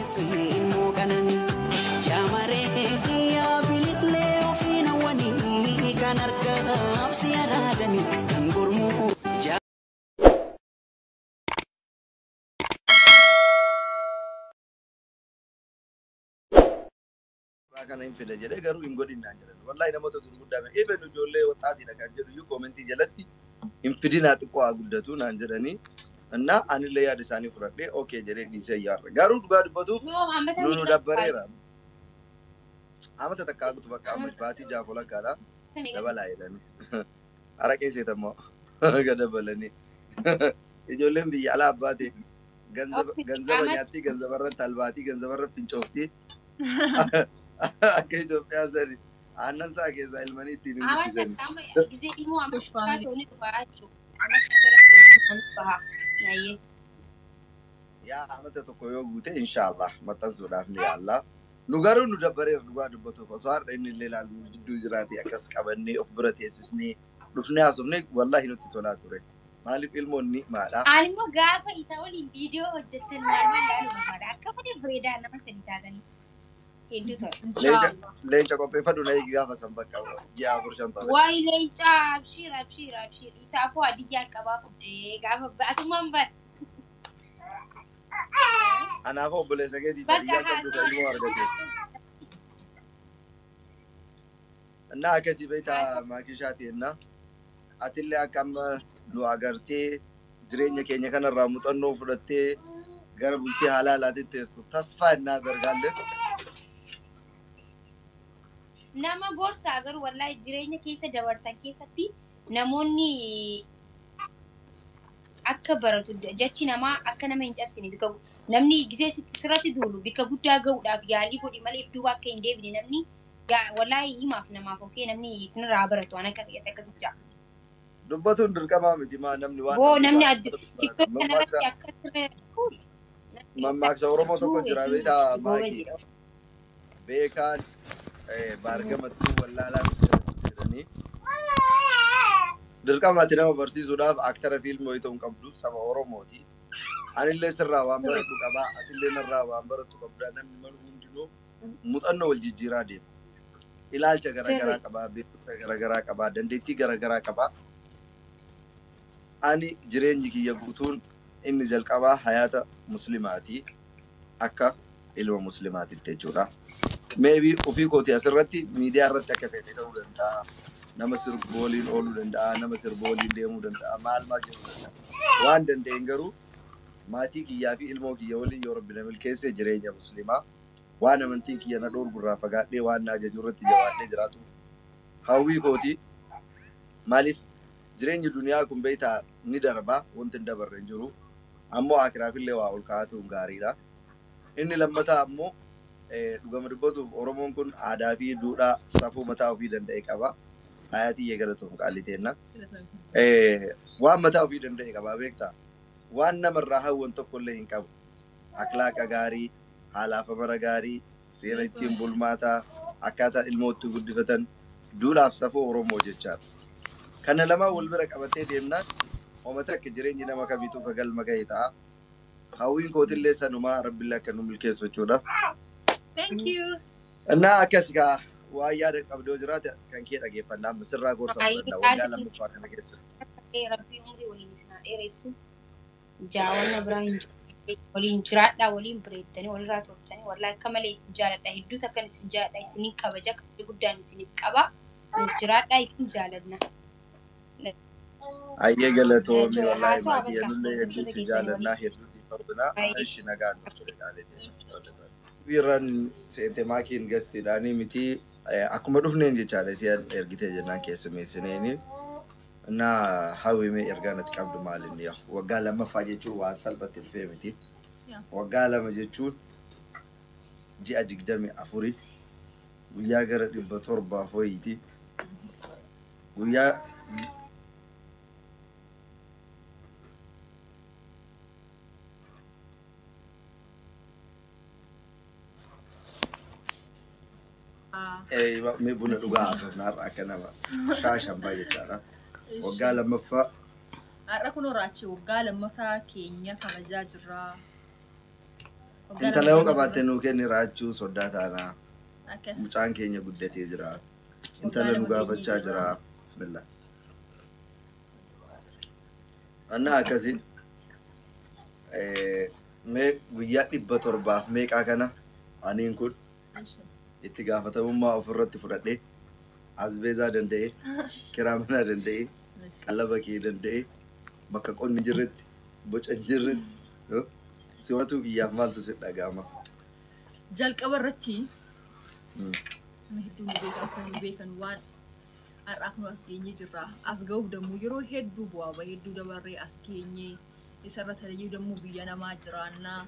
keessa immoo qananii jaamaree yaa bilillee ofiin hawwanii kan argaaf si araadanii kan gurmuu. Kana hin fida jedhee garuu hin godhin naan jedhan. Wallahi namoota gurguddaa even ijoollee waxaatiidha kan jedhu iyyuu koomentii jalatti hin fidinaa, xiqqoo haa guddatu naan jedhanii. Innaa anillee yaada isaanii fudhadhee okay jedhee dhiisee yaarra. Garuu dhugaa dubbatuuf nu dabbareera. Amata takka guutu bakka amma baatii 6 walakkaadha. Dabalaa jedhanii. Araqee seetammoo gadabalanii. Ijoolleen biyya alaa abbaate ganzaba nyaatti, ganzaba irratti albaatii, ganzaba irratti fincooftii. Akka Itoophiyaa sani aannan isaa keessaa ilmanii ittiin hin guddisani. Gisee immoo amma tooni dhufaa jechuudha. Yaa, amata tokko yoo guute inshaallah maxxansuudhaaf ni yaalla. Nu garuu nu dabbareera dhugaa dubbatuuf, osoo har'a inni illee ilaalu jidduu jiraate akkas qabannee of bira teessisnee dhufnee haasofnee wallahi nutti tolaa ture. Maaliif ilmoon ni maadha. Ani immoo gaafa isa waliin viidiyoo hojjettan maal maal ilaaluu barbaada. Akka malee bareedaa nama sadi taatanii. Hedduu tola. Leenca qopheeffadhu na eegi gaafa san bakka ji'a 4 5 ta'e. Waay leenca, abshiir abshiir abshiir, isaafuu hadiyyaa qabaa fuddee gaafa atumaan bas. Anaaf obboleessa keetiif hadiyyaa qabdu kan ilmoo argate. Innaa akkasii beektaa maakishaati ennaa. Atillee akka amma nu agartee jireenya keenya kanarraa muuxannoo fudhattee gara bultii halaalaatti teessu tasfaa innaa gargaalle. Nama gorsaa garuu wallahi jireenya keessa dabartan keessatti namoonni akka baratu, jechi namaa akka nama hin cabsine, bika namni gisee sirratti duulu bika guddaa gahuudhaaf yaalii godhi malee duuba akka hin deebine namni wallahi himaaf namaaf okee namni isinirraa baratu waan akka fayyadde akkas jaa. Dubbatuun dirqamaa miti maa namni waan. Boo, namni TikTok kanarratti akka sirra. Mammaaksa Oromoo tokko jira beektaa maakii. Beekaan baargamattuu wallaalaan jedhanii. Dirqama ati nama barsiisuudhaaf aktara fiilmii wayii ta'uu hin qabdu, saba Oromooti. Anillee sirraa waan baradhu qabaa, atillee narraa waan barattu qabda. Namni malu hundinuu muuxannoo wal jijjiiraa deema. Ilaalcha garaagaraa qabaa, beekumsa garaagaraa qabaa, dandeettii garaagaraa qabaa. Ani jireenyi kiyya guutuun inni jalqabaa hayaata muslimaati. Akka ilma muslimaatitti jechuudha. Maybe ofii kooti asirratti miidiyaa irratti akka fedhe ta'uu danda'a. Nama sirbu waliin ooluu danda'a, nama sirbu waliin deemuu danda'a, maal maal jedhuu danda'a. Waan danda'een garuu maatii kiyyaa fi ilmoo kiyya waliin yoo Rabbi na milkeesse jireenya muslimaa waan amantiin kiyya na dhoorgurraa fagaadhee waan na ajaju irratti jabaadhee jiraatu hawwii kooti. Maaliif jireenyi duniyaa kun beektaa ni darba, wanti hin dabarre hin jiru. Ammoo akiraafillee waa ol kaa'atuun gaariidha. Inni lammataa ammoo dhugama dubbatuuf Oromoon kun aadaa fi duudhaa safuu mataa ofii danda'e qaba. Hayaatii galatoom qaalii teenna. Waan mataa ofii danda'e qaba beektaa. Waan namarraa hawwan tokko illee hin qabu. Akhlaaqa gaarii, haalaaf amala gaarii, seera ittiin bulmaataa, akkaataa ilmootti guddifatan, duudhaaf safuu Oromoo jechaadha. Kana lamaan wal bira qabatee deemnaan uummata akka jireenyi nama kamiituu ka galma ga'e ta'a. Hawwiin kootillee sanumaa, Rabbillee akka nu milkeessu jechuudha. Thank you. Innaa akkas gaa, waan yaada qabdoo jiraate kan kee dhageeffannaa sirraa gorsa fudhanna waggaa lammaffaa kana keessa. Rabbii umrii waliin isin haa dheeressu. Jaawanna biraa hin jiru. Waliin jiraadhaa, waliin bareeddanii walirraa toltanii, wallahi akka malee isin jaaladha. Hedduu takkan isin jaaladha. Isiniin kabaja kabaja guddaan isiniif qaba. Nuuf jiraadhaa, isin jaaladna. Ayyee, galatoomi wallahi. Haasawaa maatii bakka nullee hedduu si jaalannaa, hedduu si fardinaa. Ishi nagaan nuuf ture qaalee. Irraan seente maakiin gastiidhaanii miti, akkuma dhufneen jechaadha si'an ergitee jennaan keessummeessineeni. Innaa hawwimee ergaa natti qabdu maalinni waggaa lammaffaa jechuun waan salphatti dhufee miti. Waggaa 2 jechuun ji'a 24, guyyaa gara 700 wayiiti. Guyyaa mee buna dhugaa haasofna har'a akka nama shaashambaa jechaadha. Waggaa lammaffaa. Har'a kun raachi waggaa lammaffaa keenya kabajaa jirra. Waggaa Intala lama yoo keenya qabaatte jirra. nuu kenni raachuu soddaa taanaa. Akkas. Mucaan keenya guddatee jira. Waggaa Intala nu lama geenyee gaafachaa jirra. jira. Bismillah. Annaa akkasiin mee guyyaa 700 meeqaa kana aniin kun itti gaafatamummaa ofirratti fudhadhee asbeezaa danda'ee kiraa manaa danda'ee qallaba kee danda'ee bakka qonni hin jirretti boca hin jirretti si'atuu kiyyaaf maaltu si dhaga'ama? Jalqaba irratti nama hedduu nu beekan akkuma nu beekan waan har'aaf nu as geenyee jirra. As ga'uuf dammoo yeroo hedduu bu'aa bahii hedduu dabarree as geenyee isarra talayyuu dammoo biyya namaa jiraannaa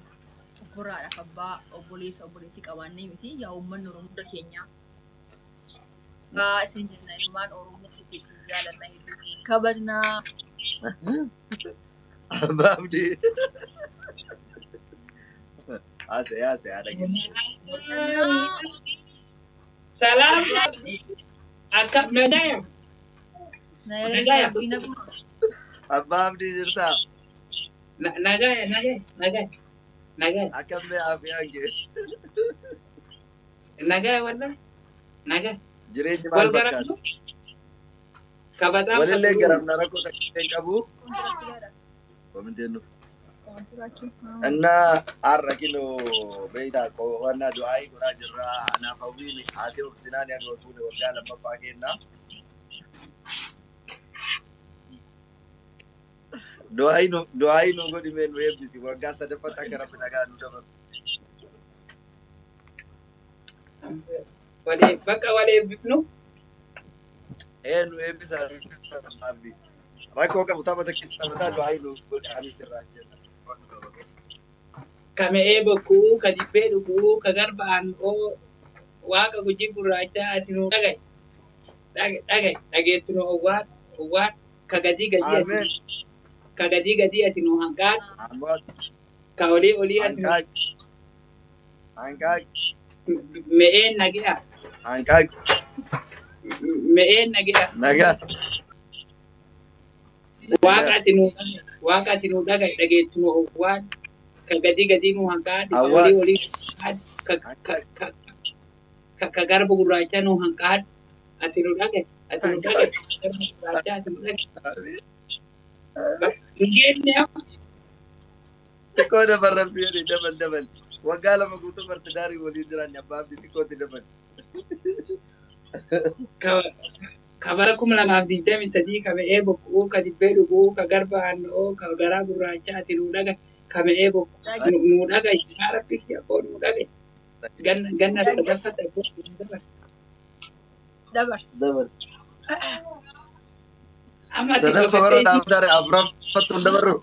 of biraadhaaf abbaa obboleessa obboleettii qabaannee miti yaa uummanni Oromoo hunda keenyaa. Gaa isin jenna ilmaan Oromoo hedduu isin jaalanna hedduu isin kabajnaa. Abbaa Abdii. Haasa'e haasa'e haadha keenya. Salam. Akkam nagaya. Nagaya. Abdii naguma. Abbaa Abdii jirtaa? Nagaya, nagaya, nagaya. Nagaya. Akkam mee afiyaan kee? Nagaya wallah. Nagaya. Jireenyi maal Wal fakkaata? garamnu. Kabataan Walillee qabdu. garamna rakkoo takka hin qabu. Kominteen nu. እና har'a kinoo beektaa qo'annaa du'aa'ii godhaa jirra. Anaaf hawwiin haati obsinaan yaa gootuun waggaa lammaffaa kenna. Du'aa'ii nu godhi mee nu eebbisi. Waggaa sadaffaatti akka rabbi nagaa nu dabarsu. Walee bakka walee bifnu. Ee nu eebbisa rabbi. Rakkoo qabu tapha takka taphataa du'aa'ii nu godhi ani jirra jenna. Ka me'ee bokkuu, ka dibbee dhuguu, ka garba aan'oo, waaqa gujii gurraachaa ati nu dhagaye. Dhagaye, dhageettu nu owwaadhu, owwaadhu, ka gadii gadii ati Ameen. ka gadii gadii ati nu hanqaadhu, Ammaan ka olii olii ati nu hanqaaqi hanqaaqi me'een nagi'a, hanqaaqi me'een nagi'a. nagaa. Waaqa ati nu dhagaye, waaqa ati nu dhagaye, dhageettu nu owwaadhu, ka gadii gadii nu hanqaadhu, ka olii Awwaadhu olii hanqaadhu, ka ka ka ka ka garba gurraachaa nu hanqaadhu, ati nu dhagaye, ati nu dhagaye, hanqaaqi. garba gurraachaa ati nu dhagaye. Hin geenne amma. Xiqqoo dabal rabbi jedhe dabal dabal. Waggaa lama guutuu barti daarii waliin jiraanne abbaa abdii xiqqootti dabal. Ka bara 2023 ka me'ee bokkuu, ka dibbee dhuguu, ka garba aan'oo, ka garaa gurraachaa ati nu dhagaye, ka me'ee bokkuu nu dhagaye, yaa rabbi kiyya koo nu dhagaye. Ganna ganna sadaffatti abboo nu dabarse. Dabarsi. Dabal. Amma ati Sadaffa bara dhokattee dhaabtaare afuraffattu hin dabarru.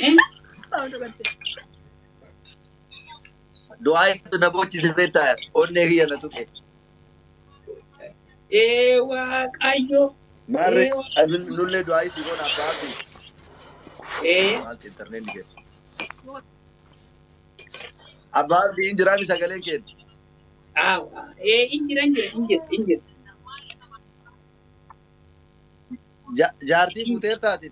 eh? Du'aa itti na boochise beektaa onnee kiyya na tuqe. Ee Waaqayyo. Maarree Ee Waaqayyo. nullee du'aa isii goona abbaa abdii. Ee Maalti intarneetni keessa. Abbaa abdii hin jiraami sagaleen keenya. aawa ee injira injira injira injira. Jaartii fuuteertaati.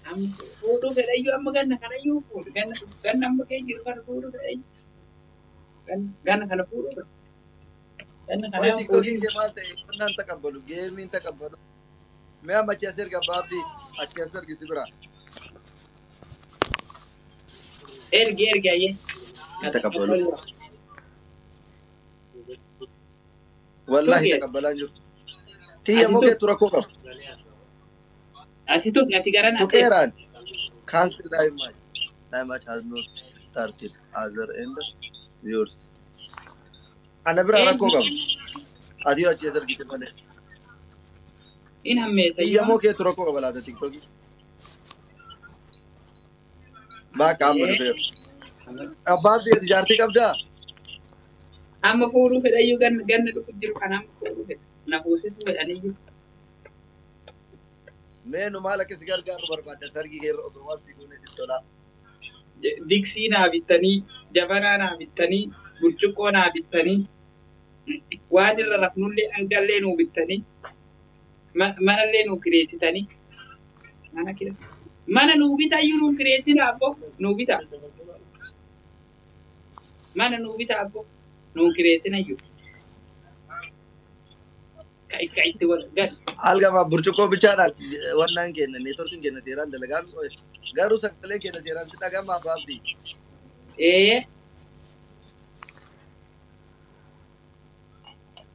Amma fuudhuu fedhayyuu amma ganna kanayyuu fuudhu ganna ganna amma kee jiru kana fuudhuu fedhayyuu ganna kana fuudhuu fedha. Ganna Wayi kana tiktookiin fuudhuu. kee maal ta'e qonnaan taqabbalu geemiin taqabbalu. Mee amma achi as erga abbaa abdii achi as ergi si bira. Ergi ergi ayyee. Hin taqabbalu. Wallaahi Tuqe taqabbalaa hin jiru. Kiyya ati moo tuqe keetu rakkoo qaba. ati tuqe ati gara na ati ergi. Tuqeeraan cancel live match. Live match has not started other end yours. Ana biraa rakkoo qaba. Ati yoo achi as ergite malee. In hammeessa Kiyya yoo moo keetu rakkoo qaba laata tiktookii. Baaka amma dhufeera. Abbaa abdii ati jaartii qabdaa? Amma fuudhuu fedhayyuu ganna ganna dhufu jiru kana amma fuudhuu fedha. Na fuusisuu fedhaniyyuu. Mee nu maal akka si gargaaru barbaadda sargii kee irra osoo waan si goone sitti tolaa. Diksii naa bittanii, jabanaa naa bittanii, burcuqqoo naa bittanii, waan irra rafnullee dhangallee nuu bittanii, manallee nuu kireessitanii, mana kire. Mana nuu bitaa iyyuu nuun kireessina abbo nuu bitaa. Mana nuu bitaa abbo nuun kireessina iyyuu. Ka itti wal gal. Algama burcuqqoo bichaadha wannaan kenna neetworkiin kenna seeraan dalagaa garuu sagaleen kenna seeraan si dhagama abbaa abdii. Ee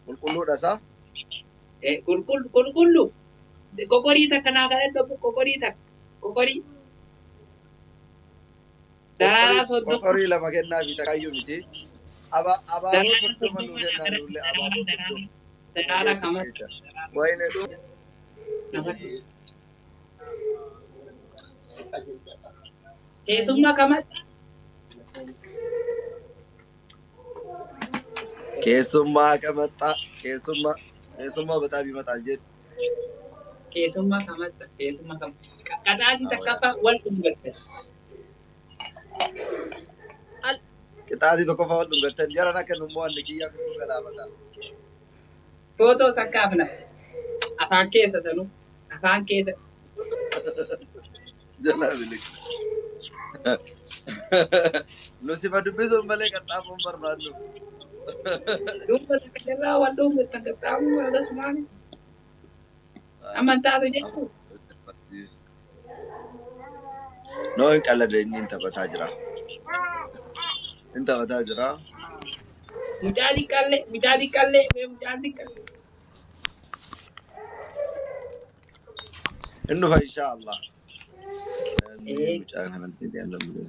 Qulqulluudha isaa. Qulqullu qulqullu. Qoqorii takka naa kadhadhu abbo qoqorii takka qoqorii. Daraaraa 30. Qoqorii lama kennaa fi takkaayyuu miti. Abaaboo Daraaraa 30 nuu 30 naa kennaa kadhadhu nullee abaaboo daraaraa 30. Daraaraa kamas. Wayne dhuu. Keessummaa kamas. Keessummaa kamaxxaa keessummaa keessummaa በጣም ይመጣል jedhu. Keessummaa kamas keessummaa kamas. Qaxaatii takkaffaa wal dhungatte. Qixaatii tokkoffaa wal dhungattan jaran akka nu mo'anne kiyyaa kun galaafata. Footoo takkaafna. Afaan keessa sanuu. Afaan keessa. Jalaa bilik. Nu sifa dubbisuun malee qaxxaamuun barbaadnu. Duuba takka jalaa wal dhungattan qaxxaamuu akkasumaan. Amantaatu jechuudha. No hin qalladhe inni hin taphataa jira. Hin taphataa jira. Mucaa xiqqaallee mucaa xiqqaallee mee mucaa xiqqaallee. Inni dhufa insha Allah. Ee Mucaa kanatti jaalladhu.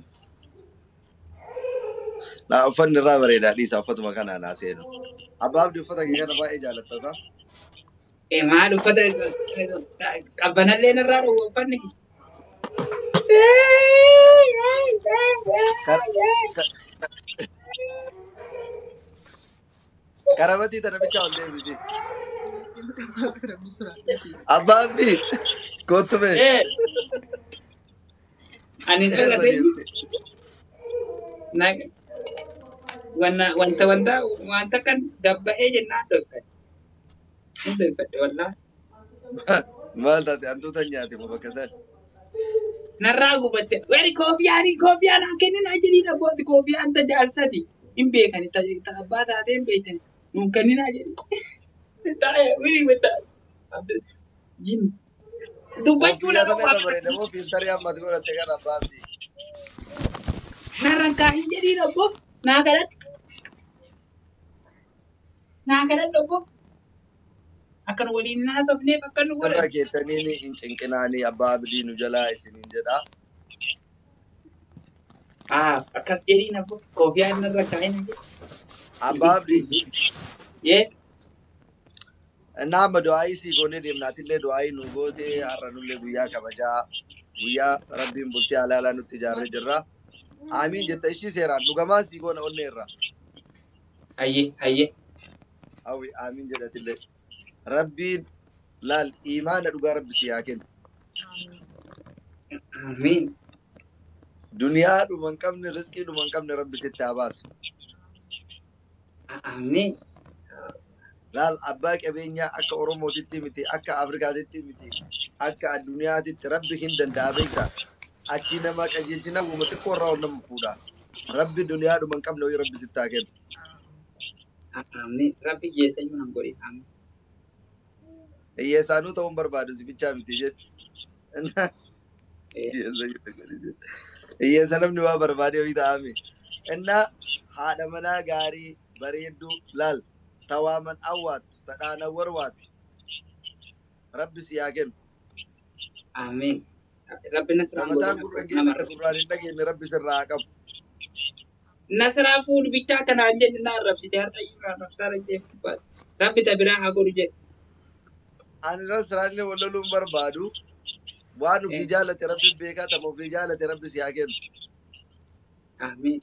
Laa uffanni irraa bareedaa dhiisa uffatuma kanaa naa seenu. Abbaa Abdii uffata kee kana baay'ee jaalatta isaa. Maal uffata qabbanallee narraa dhowwa uffanni. Karabatii tana bichaa ol deebisi. Abbaa Abdii kottu mee. Ee ani Eessa dhalate deemte? wanta wanta wanta kan gabba'ee jennaan dhoofadhe. Hin dhoofadhe wallaahi. Maal taate hantuuta nyaate moo bakka san? Narraa gubatte. Wari koofiyaan koofiyaan haa kenninaa jedhiin abbooti koofiyaan ta jaarsati. Hin beekani ta abbaa taatee hin beekani. Nuun kenninaa jedhi. Taa'ee wii wita. Jin. Dubbachuu Koofiyyaa nama tana irra waa bareeda moo fiiltarii ammati godhatte kana abbaa Abdii? Narraan kaahin jedhiin obbo. Naa kadhadhu. Naa kadhadhu obbo. Akkan waliin naasofneef akkan nu Irra godhan. keettaniin hin cinqinaanii abbaa Abdii nu jalaa isiniin jedha. Ah, akkas jedhiin abbo. Koofiyaan narra kaahin jedhi. Abbaa Abdii. Yee. እና amma du'aayii sii goonee deemnaatillee du'aayii nu goote har'a nullee guyyaa kabajaa guyyaa rabbiin bultii halaalaa nutti ijaarree jirra. Aamiin jetta ishii seeraan dhugamaan sii goona onnee irra. Hayyee hayyee. Hawwi aamiin jedhatillee. Rabbiin laal imaana dhugaa rabbi si haa kennu. Amiin. Duniyaa dhuma hin qabne rizqii dhuma hin qabne rabbi sitti haa baasu. Amiin. Laal abbaa qabeenyaa akka Oromootitti miti akka Afrikaatitti miti akka addunyaatitti rabbi hin danda'a beektaa. Achi nama qajeelchina uuma xiqqoo irraa ol nama fuudha. Rabbi duniyaa dhuma hin qabne wayii rabbi sitti haa kennu. Amiin. Rabbi geessayyuu nan godhe. Amiin. Hiyyeessaanuu ta'uun barbaadu si bichaa miti jedhu. Hiyyeessa namni waa barbaade wayii ta'ame. Innaa haadha manaa gaarii bareedduu laal tawaaman awwaattu tadhaanan warwaattu rabbi si haa kennu. Amiin. Rabbi nasraan Namataan godhin gurra abbo keenya namarra. gurraan hin dhageenye rabbi sirraa haa qabu. Nasraa fuudhu bichaa kanaan jenne na arrabsite har'a iyyuu na arrabsaa jette baate. Rabbi ta biraa haa godhu jedhe. Ani nasraan wal loluun barbaadu waan ofii jaalate rabbi beekaa tama ofii jaalate rabbi si haa kennu. Amiin.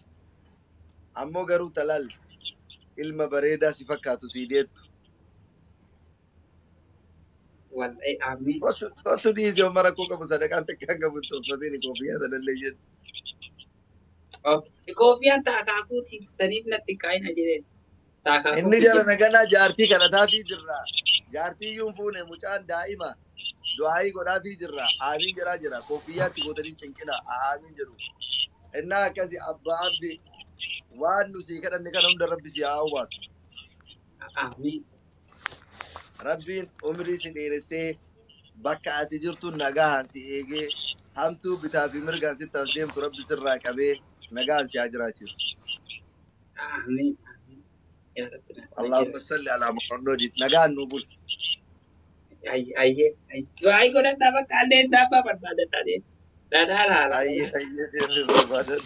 Ammoo garuu talaal ilma bareedaa si fakkaatu sii deettu. Wallahi amiin. Kottu dhiisii amma rakkoo qabu sadaqaan xiqqaan qabu itti uffatiin koofiyyaa sanallee jedhu. Okay. Koofiyaan taakaakuu saniif natti kaa'ina jedheen. Taakaakuu Inni jala naganaa jaartii kadhataafii jirra. Jaartii iyyuu hin fuune mucaan daa'ima. Du'aayii godhaafii jirra. Aamiin jedhaa jira. Koffiyyaatti gootanii cinqina. Aamiin jedhu. Innaa akkasi abbaa abdi waan nu sii kadhanne kana hunda rabbi si haa hawwaatu. Amiin. Rabbiin umrii si dheeressee bakka ati jirtu nagahaan si eegee hamtuu bitaa fi mirgaan sitti as deemtu rabbi sirraa qabee nagaan si haa jiraachisu. Amiin. Amiin. Yaa Rabbi na Allahumma salli alaa Muhammad nagaan nu bul. Ayyee. Du'aayii godhadhaa bakka allee daabbaa barbaadadhaa deemu. Dhadhaa laala. Ayyee ayyee seerri barbaadan.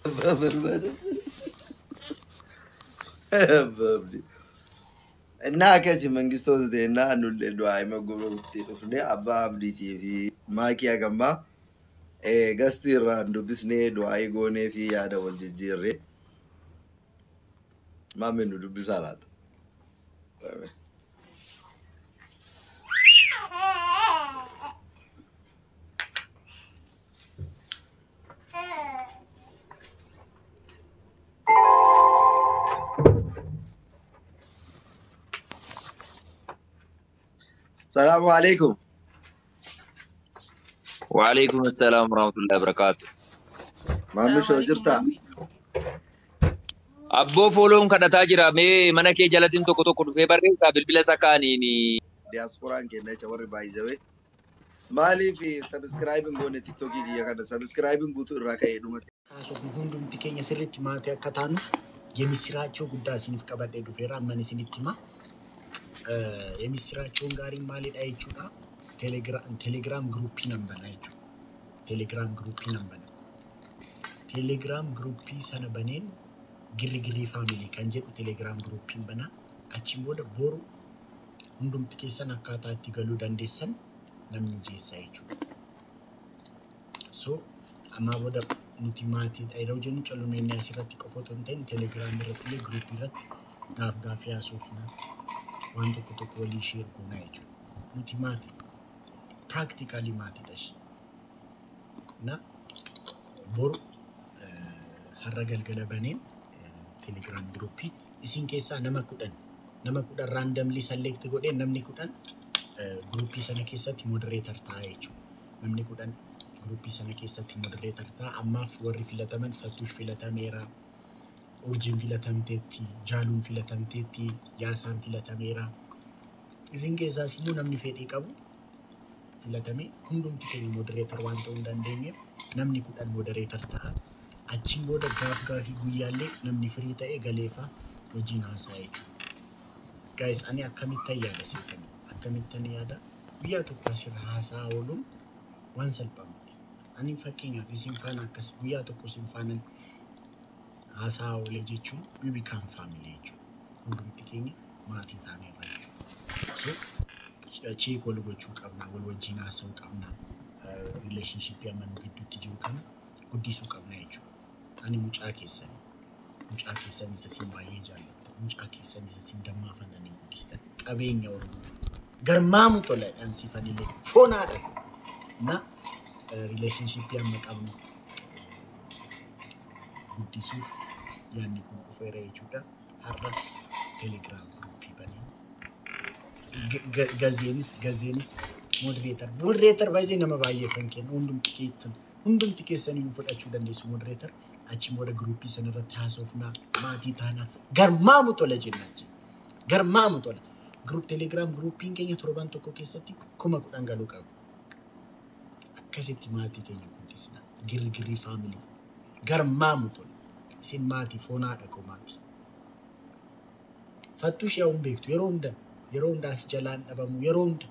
Abbaa barbaadan. Abbaa abdii. Innaa akkasi mangistoota ta'e innaa nullee du'aayima godhutti dhufne abbaa abdiitii fi maakii hagammaa gastii irraan dubbisnee du'aayii goonee fi yaada wal jijjiirree maamee nu dubbisaa laata. Salaamu alaikum. Waalaikum assalam warahmatullahi wabarakatuh. Maamii shoo jirtaa? Abboo fooloon kadhataa jira. Mee mana kee jalatiin tokko tokko dhufee barreessaa bilbila isaa kaaniin. Diyaaspooraan keenya jecha warri baay'isawee. Maaliif sabiskiraayibiin goone tiktookii kiyya kana sabiskiraayibiin guutuu irraa ka'ee dhumate. Haasofnu hundumti keenya sirriitti maatii akka taanuuf የምስራቸው ጉዳይ isiniif qabadhee dhufeera amman isinitti hima. የምስራቸውን gaariin maalidha jechuudha. Telegram groupii nan bana jechuudha. Telegram groupii nan bana. Telegram groupii sana baneen girri family kan jedhu Telegram groupiin bana. Achiin booda boru hundumti keessan akkaataa itti galuu dandeessan nan mijeessa jechuudha. So ammaa booda nuti maatiidha yeroo jennu callumeennee asirratti qofa otoo hin ta'in Telegram irratti illee groupii irratti gaaf gaafii haasofna waan tokko tokko walii share goonaa jechuudha. Nuti maatii practically maatiidha ishee. Na boru har'a galgala baneen Telegram groupii isin keessaa nama 10 randomly select godhee namni 10 groupii sana keessatti moderator ta'a jechuudha. Namni 10 groupii sana keessatti moderator ta'a. Ammaaf warri filataman Fattuush filatameera, Urjiin filatamteetti, Jaaluun filatamteetti, Yaasaan filatameera. Isin keessaas immoo namni fedhii qabu filatamee hundumti keenya moderator waan ta'uu hin dandeenyeef namni 10 moderator ta'a. Achiin booda gaaf gaafii guyyaallee namni firii ta'ee galeefaa hojiin haasa'a jechuudha. Guys, ani akkamittan yaada seetanii? Akkamittan yaada? Guyyaa tokko asirra haasa'aa ooluun waan salphaa miti. Ani fakkeenyaaf isin faana akkas guyyaa tokko isin faana haasa'aa oolee jechuun we become family jechuudha. Hundumti keenya maatii taaneerra jechuudha. So check wal gochuu qabna, wal wajjin haasa'uu qabna, relationshipii amma nu gidduutti jiru kana guddisuu qabna jechuudha. Ani mucaa keessanii, mucaa keessan isa isin baay'ee jaallattan, mucaa keessan isa isin dammaafannanii guddistan, qabeenya Oromoo. Garmaamu tola sifanillee foonaadha. Na relationshipii amma qabnu guddisuuf yaadni kun dhufeera jechuudha. Har'a Telegram groupii banee gazeenis moderator baay'ee nama baay'ee kan kennu hundumti keessan iyyuu fudhachuu dandeessu moderator. Achiin booda groupii sana irratti haasofnaa maatii taanaa garmaamu tola jenna jechuudha. Garmaamu tola. Group Telegram groupiin keenya torban tokko keessatti 10,000 galuu qabu. Akkasitti maatii keenya guddisna. Girgirrii family. Garmaamu tola. Isin maatii foonaadha koo maatii. Fattuush yaa hin beektu yeroo hunda as jalaan dhabamu yeroo hunda